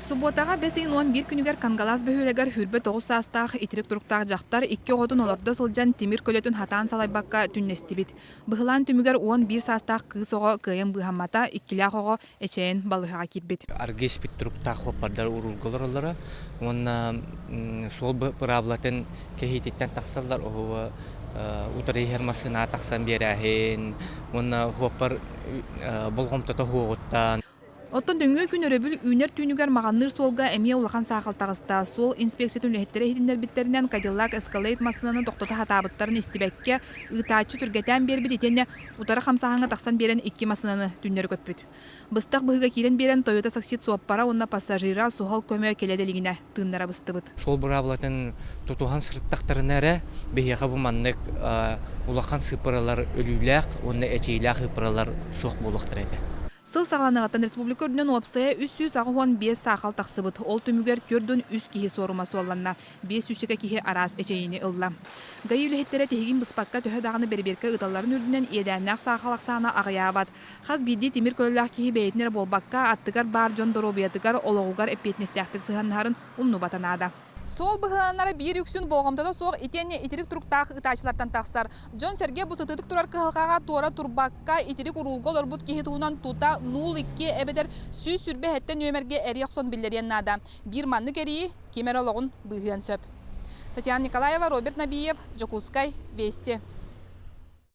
Субуотаҕа бэс ыйын 11 күнүгэр Кангалаас бөһүөлэгэр 29 саастаах итирик туруктаах дьахтар икки оҕотун олордо сылдьан тимир көлөтүн хатаан салайбакка түннэстибит. Быһылаан түмүгэр 11 саастаах кыыс оҕо кыайан быыһаммата, иккилээх оҕо эчэйэн балыыһаҕа киирбит. Аргы испит туруктаах суоппардар уруулга олороллоро уонна суол быраабылатын кэһиититтэн тахсаллар оһуба утары иһэр массыына тахсан биэрээһин уонна суоппар болҕомтото суоҕуттан. Оттон нөҥүө күн өрөбүл үүнэр түүнүгэр Маҕанныыр суолга эмиэ улахан саахал таҕыста. Суол инспекциятын үлэһиттэрэ иһитиннэрбиттэринэн, Кадиллак Эскалейд массыынаны тохтото сатаабыттарын истибэккэ, ыытааччы түргэтээн биэрбит итиэннэ утары хамсааһыҥҥа тахсан биэрэн икки массыынаны түннэри көппүт. Быстах быһыыга киирэн биэрэн Toyota Succeed суоппара уонна пассажира суһал көмө кэлэ да илигинэ тыыннара быстыбыт. Суол быраабылатын тутуһан сырыттахтарына эрэ биһиэхэ бу маннык улахан сыыппаралар өлүүлээх уонна эчиилээх сыыппаралар суох буолуохтара этэ. Сыл саҕаланыаҕыттан республика үрдүнэн уопсайа 385 саахал тахсыбыт. Ол түмүгэр 43 киһи суорума суолланна, биэс сүүсчэкэ киһи араас эчэйиини ылла. ГАИ үлэһиттэрэ тиһигин быспакка төһө даҕаны бэрэбиэркэ ыыталларын үрдүнэн иэдээннээх саахал ахсаана аҕыйаабат. Хас биирдии тимир көлөлөөх киһи бэйэтин эрэ буолбакка, аттыгар баар дьон доруобуйатыгар, олоҕугар эппиэтинэстээхтик сыһыаннаһарын умнубата наада. Суол быһыыланара биир үксүн болҕомтото суох итиэннэ итирик туруктаах ыытааччылартан тахсар. Дьон-сэргэ бу сытыытык турар кыһалҕаҕа туора турбакка, итирик уруулга олорбут киһи туһунан тута 02 эбэтэр 127 нүөмэргэ эрийэ охсон биллэриэн наада. Биир маннык эрийии ким эрэ олоҕун быыһыан сөп. Татьяна Николаева, Роберт Набиев, Дьокуускай, Вести.